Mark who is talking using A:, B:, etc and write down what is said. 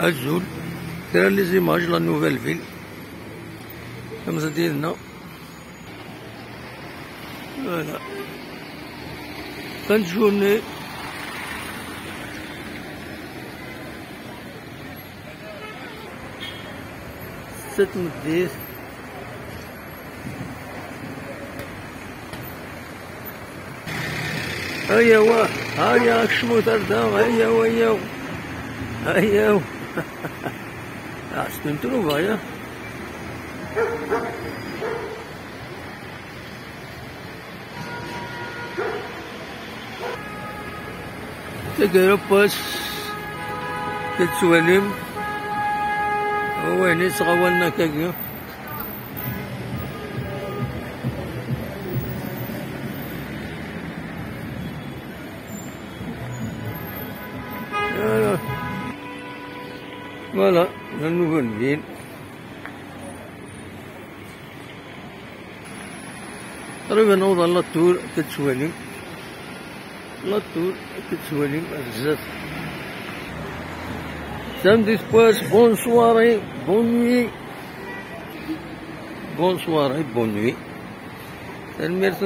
A: Azul كرا les images la nouvelle ville كما ديالنا. Voilà fin de journée. ست مدير هيا واه هيا كشمو تردا هيا ويا هيا c'est une trouvaille. تقربس تتسولم وين صغولنا كاكيو. Voilà, la nouvelle ville. تقريبا نوضع la tour كتسوالم la tour كتسوالم بزاف. Samedi soir, bonne soirée, bonne nuit. Bonne soirée, bonne nuit. الميرث.